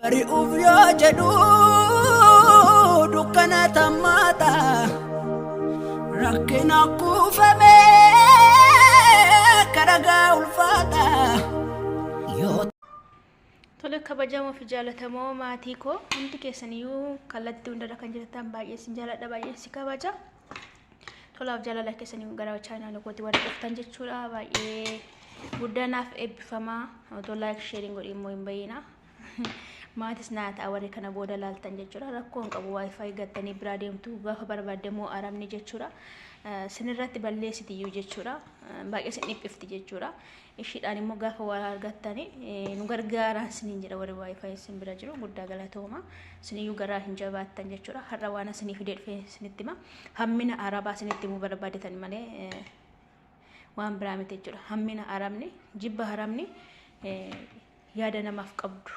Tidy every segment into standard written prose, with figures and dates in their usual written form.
Ari'uuf yoo jedhu dukkana tammaata rakkina kuufame karagaa ulfaata yoo Tole kabajamoo fi jaalatamoo maatii koo hundi keessaniyyuu kallattii hundarra kan jirtan baay'ee sin jaaladha baay'ee si kabaja. Tolaaf jaalala keessanii gara chaanaala kootii warra dhuftan jechuudha baay'ee guddaa naaf eebbifamaa otoo laayik sheeriin godhi immoo hin bayyina. Maatis naa ta'a warri kana booda laaltan jechuudha. Rakkoo hin qabu wifi gattanii biraa deemtu gaafa barbaadde immoo aramni jechuudha. Sinirratti balleessitiyyuu jechuudha. Baay'ee sin dhiphifti jechuudha. Ishiidhaan immoo gaafa waa argattani nu gargaaraan siniin jedha warri wifi sin bira jiru guddaa galatooma. Siniyyuu garaa hin jabaattan jechuudha. Har'a waan isinii fidee dhufe isinitti hima. Hammina arabaa isinitti himuu barbaadetan malee waan biraa miti jechuudha. Hammina arabni jibba haramni yaada namaaf qabdu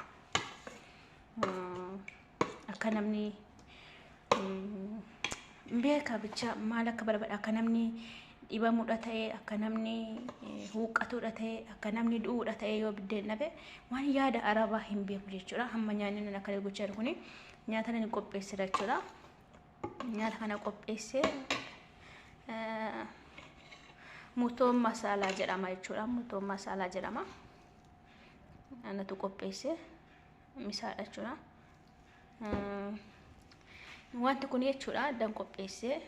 akka namni beeka bicha maal akka barbaadu akka namni dhibamuudha ta'e akka namni huuqqatuudha ta'e akka namni du'uudha ta'e yoo biddeen dhabe waan yaada arabaa hin beeku jechuudha. Hamma nyaanni nan akka gochaa jiru kuni nyaata nan qopheessira jechuudha. Nyaata kana qopheessee mutoon masaalaa jedhama jechuudha. Mutoon masaalaa jedhama. Anatu qopheesse misaadha jechuudha. Wanti kun jechuudha addan qopheesse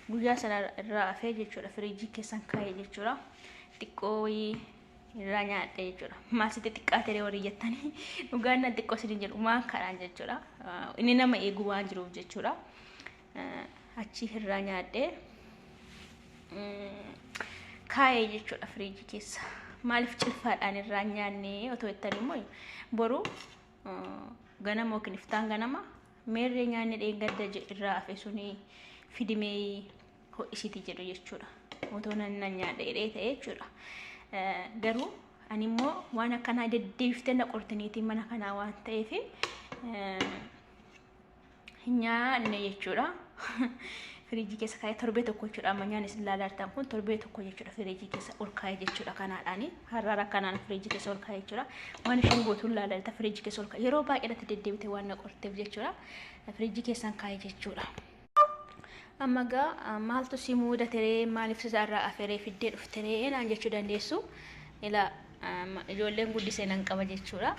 guyyaa sana irraa hafee jechuudha firiijii keessan kaa'ee jechuudha. Xiqqoo wayii irraa nyaadhe jechuudha. Maal sitti xiqqaate warri jettanii dhugaan nan xiqqoo isin jedhu maan kadhaan jechuudha. Inni nama eegu waan jiruuf jechuudha. Achi irraa nyaadhe kaa'ee jechuudha firiijii keessa. Maaliif cilfaadhaan irraa nyaanne otoo jettan immoo boru ganama yookiin iftaan ganama meerree nyaanni dheengadda irraa hafe suni fidimee ho'isiti jedhu jechuudha. Otoo nan nan nyaadha jedhee ta'e jechuudha. Garuu ani immoo waan akkanaa deddeebiftee na qortiniitii mana kanaa waan ta'eef hin nyaanne jechuudha. Firiijii keessa kaa'ee torbee tokko jechuudha. Amma nyaanni isin ilaalaa jirtan kun torbee tokko jechuudha. Firiijii keessa ol kaa'ee jechuudha kanaadhaani. Har'aara kanaan firiijii keessa ol kaa'ee jechuudha. Waan isheen gootuun ilaalaa jirta firiijii keessa ol kaa'ee. Yeroo baay'ee irratti deddeebitee waan na qorteef jechuudha. Firiijii keessaan kaa'ee jechuudha. Amma gaa maaltu si muudateree maaliif sisaarraa aferee fiddee dhufteree naan jechuu dandeessu. Ilaa ijoolleen guddisee nan qaba jechuudha.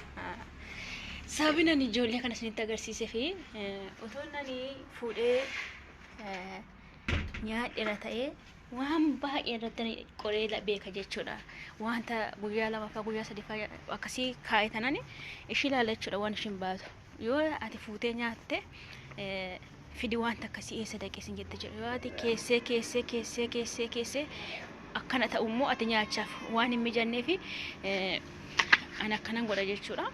Sababni ani ijoollee kana isinitti agarsiisee fi otoo nani fuudhee nyaadheera ta'ee waan baay'ee irratti qoree beeka jechuudha. Wanta guyyaa lamaffaa guyyaa sadaffaa akkasii kaa'e tanani ishii ilaala jechuudha waan ishiin baatu. Yoo ati fuutee nyaatte fidi wanta akkasii eessa dhaqe sin jette jedhu. Yoo ati keessee keessee keessee keessee keessee akkana ta'u immoo ati nyaachaaf waan hin mijannee fi ani akkanan godha jechuudha.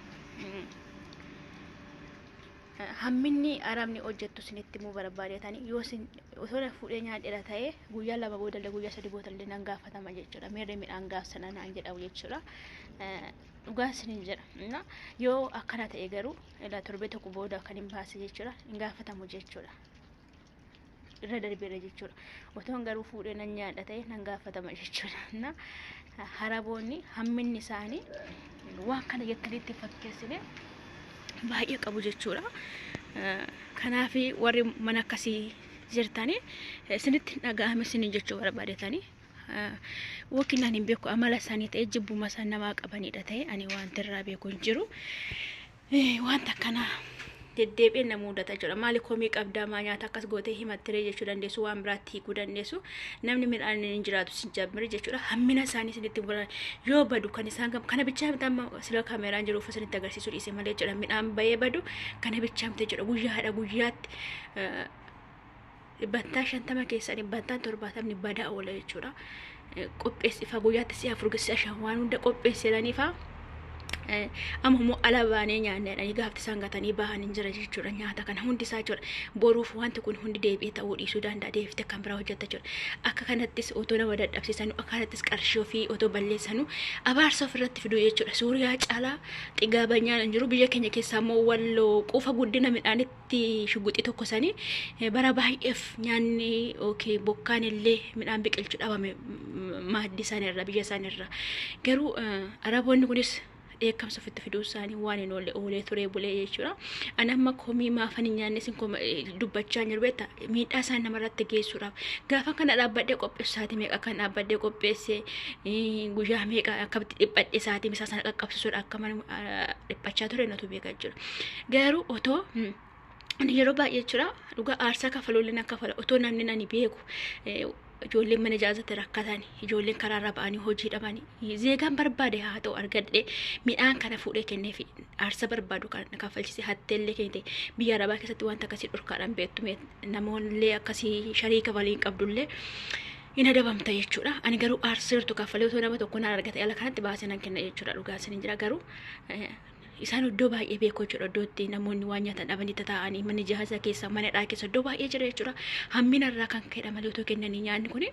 Hamminni arabni hojjettu isinitti himuu barbaadetani yoo isin osoo na fuudhee nyaadheera ta'ee guyyaa lama boodallee guyyaa sadi boodallee nan gaafatama jechuudha. Meerre midhaan gaafsana naan jedhamu jechuudha. Dhugaa isinin jedha. Yoo akkana ta'e garuu ilaa torbee tokko booda kan hin baase jechuudha. Hin gaafatamu jechuudha. Irra darbeera jechuudha. Otoon garuu fuudhee nan nyaadha ta'e nan gaafatama jechuudha. Na haraboonni hamminni isaanii waan kana jettanii itti fakkeessine baay'ee qabu jechuudha. Kanaaf warri mana akkasii jirtanii isinitti dhaga'ame isinin jechuu barbaadetanii. Yookiin ani hin beeku amala isaanii ta'e jibbuma isaan namaa qabanidha ta'e ani wanti irraa beeku hin jiru. Wanta akkanaa deddeebi'ee na mudata jechuudha. Maali komii qabdaa maa nyaata akkas gootee himattiree jechuu dandeessu waan biraatti hiikuu dandeessu. Namni midhaan hin jiraatu sin jabbiri jechuudha. Hammina isaanii isinitti mura yoo badu kan isaan kana bichaa miti amma sila kaameraan jiru uffata isinitti agarsiisuu dhiise malee jechuudha. Midhaan bahee badu kana bichaa miti jechuudha. Guyyaadha guyyaatti dhibbantaa 50 keessaa dhibbantaan 70 badaa oola jechuudha. Qopheessi guyyaatti si'a afur si'a shan waan hunda qopheessedhaniifaa. Amma immoo ala baanee nyaanne jedhanii gaafti isaan gatanii bahan hin jira jechuudha. Nyaata kana hundi isaa jechuudha. Boruuf wanti kun hundi deebi'ee ta'uu dhiisuu danda'a. Deebiftee kan biraa hojjetta jechuudha. Akka kanattis otoo nama dadhabsiisanu akka kanattis qarshii ofii otoo balleessanu abaarsa ofirratti fiduu jechuudha. Suuriyaa caalaa xigaabanyaan hin jiru. Biyya keenya keessaa immoo walloo quufa guddina midhaanitti shuguxii tokko sanii bara baay'eef nyaanni yookiin bokkaan illee midhaan biqilchu dhabame maaddii isaaniirra biyya isaaniirra. Garuu araboonni kunis Dheekkamsa ofitti fiduu isaanii waan hin oolle oolee turee bulee jechuudha. Ani amma komii maafan hin nyaanne isin dubbachaa hin jiru beektaa, miidhaa isaan namarratti geessuudhaaf. Gaafa kana dhaabbadhee qopheessu sa'aatii meeqa kan dhaabbadhee qopheesse, guyyaa meeqa akkamitti dhiphadhe, sa'aatii isaa sana qaqqabsiisuudha akka dhiphachaa ture natu beeka jechuudha. Garuu otoo ani yeroo baay'ee jechuudha dhugaa aarsaa kafaluullee nan kafala, otoo namni nani beeku ijoolleen mana ijaazatti rakkatan, ijoolleen karaarra ba'anii hojii dhabanii, zeegaan barbaade haa ta'u argadhe midhaan kana fuudhee kenneef aarsa barbaadu kan kaffalchise hatteellee kennite. Biyya arabaa keessatti wanta akkasii dhorkaadhaan beektu, namoonnillee akkasii shariika waliin qabdullee hin adabamta jechuudha. Ani garuu aarsa jirtu kaffalee otoo nama tokko naan argate ala kanatti baasee nan kenna jechuudha, dhugaa isin jira. Garuu isaan iddoo baay'ee beeku jechuudha. Iddoo itti namoonni waan nyaatan dhabanii tataa'anii mana jahaza keessa, mana dhaa keessa iddoo baay'ee jira jechuudha. Hammina irraa kan ka'edha malee otoo kennanii nyaanni kuni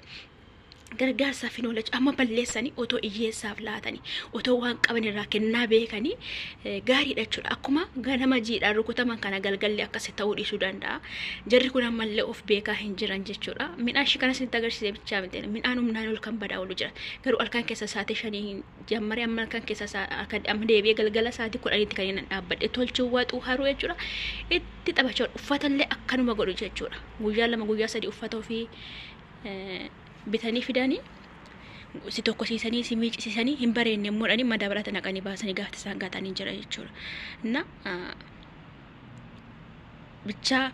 gargaarsaaf hin oola. Amma balleessanii otoo hiyyeessaaf laatanii, otoo waan qaban irraa kennaa beekanii gaariidha jechuudha. Akkuma ganama jiidhaan rukutaman kana galgalli akkas ta'uu dhiisuu danda'a. Jarri kun ammallee of beekaa hin jiran jechuudha. Midhaan ishii kanas isinitti agarsiise bichaa miti. Midhaan humnaan ol kan badaa oolu jira. Garuu halkan keessa sa'aatii 5 jammaree amma halkan keessa amma deebi'ee galgala sa'aatii 10tti kan inni dhaabbadhe tolchuu, waxuu, haruu jechuudha. Itti taphachaa uffatallee akkanuma godhu jechuudha. Guyyaa 2, guyyaa 3 uffata ofii bitanii fidanii si tokkosiisanii si miiccisiisanii hin bareenne immoo dhanii madaabarata naqanii baasanii gaafta isaan gaatanii jira jechuudha. Na bichaa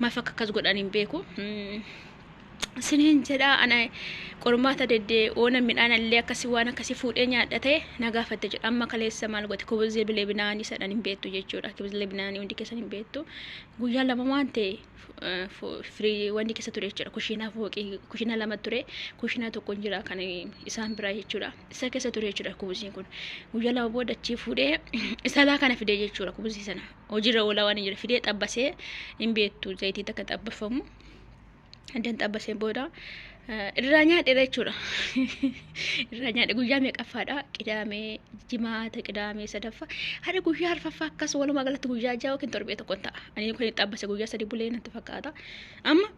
maaf akka akkas godhan hin beeku. Siniin jedhaa, ana qormaata deddee oona midhaan illee akkasii waan akkasii fuudhee nyaadha ta'e na gaafatte jedha. Amma kaleessa maal goote? Kubuzee bilee binaanii sadhan hin beektu jechuudha. Kubuzee binaanii hundi keessan hin beektu. Guyyaa 2 waan ta'e firii wanni keessa ture jechuudha. Kushiinaa fooqii kushiinaa lama ture. Kushiinaa tokko hin jira kan isaan biraa jechuudha. Isa keessa ture jechuudha kubuziin kun. Guyyaa 2 booda achii fuudhee isa laa kana fidee jechuudha kubuzii sana. Hojiirra oolaa waan hin jira fidee xabbasee hin beektu, zayitii takka xabbafamu. Addaan xabbasee booda irraa nyaadheera jechuudha. Irraa nyaadhe guyyaa meeqaffaadha? Qidaamee, jimaata, qidaamee sadaffaa. Haadha guyyaa arfaffaa akkas walumaa galatti guyyaa 6 yookiin torbee tokko ta'a. Ani kun xabbase guyyaa 3 bulee natti fakkaata. Amma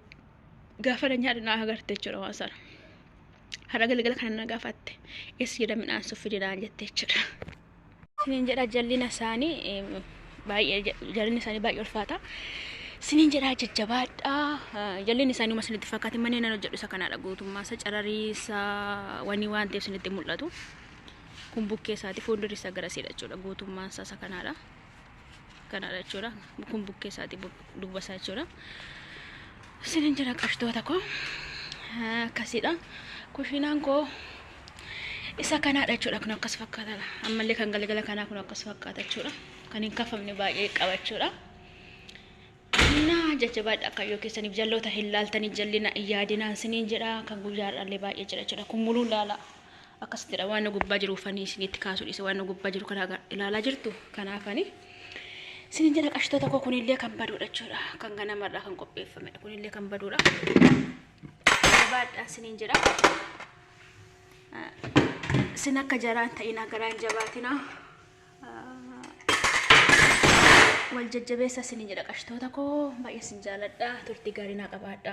gaafa na nyaadhu na agarte jechuudha waan sana. Har'a galgala kana na gaafatte. Eessa jira midhaan sun fidi naan jette jechuudha. Siniin jedha, jallina isaanii baay'ee, jallinni isaanii baay'ee ulfaata. Siniin jedhaa, jajjabaadhaa. Jallinni isaanii uma isinitti fakkaate manneen nan hojjedhu isa kanaadha, guutummaa isa cararii isaa wani waan ta'eef isinitti mul'atu. Kun bukkee isaati, fuuldurri isaa garasiidha jechuudha, guutummaan isaa isa kanaadha. Kanaadha jechuudha. Kun bukkee isaati, duuba isaa jechuudha. Siniin jedha qashtoota koo, akkasiidha. Kushiinaan koo isa kanaadha jechuudha. Kun akkas fakkaata. Ammallee kan galgala kanaa kun akkas fakkaata jechuudha. Kan hin kafamne baay'ee qaba jechuudha. Naa jajjabaadha, akayyoo keessaniif jalloota hin laaltanii jallina hin yaadinaan siniin jedha. Kan guyyaadhaallee baay'ee jira jechuudha. Kun muluu laala. Akkasittidha waan nu gubbaa jiru uffanni isinitti kaasuu dhiise, waan nu gubbaa jiru kana ilaalaa jirtu kanaafani. Siniin jedha qashtoota koo, kunillee kan baduudha jechuudha. Kan ganamarraa kan qopheeffamedha. Kunillee kan baduudha. Jabaadhaan siniin jedha. Sin akka jaraan ta'inaa, garaan jabaatinaa. Wal jajjabeessa siniin jedha qashtoota koo, baay'ee sin jaaladha. Turtii gaarii naa qabaadha.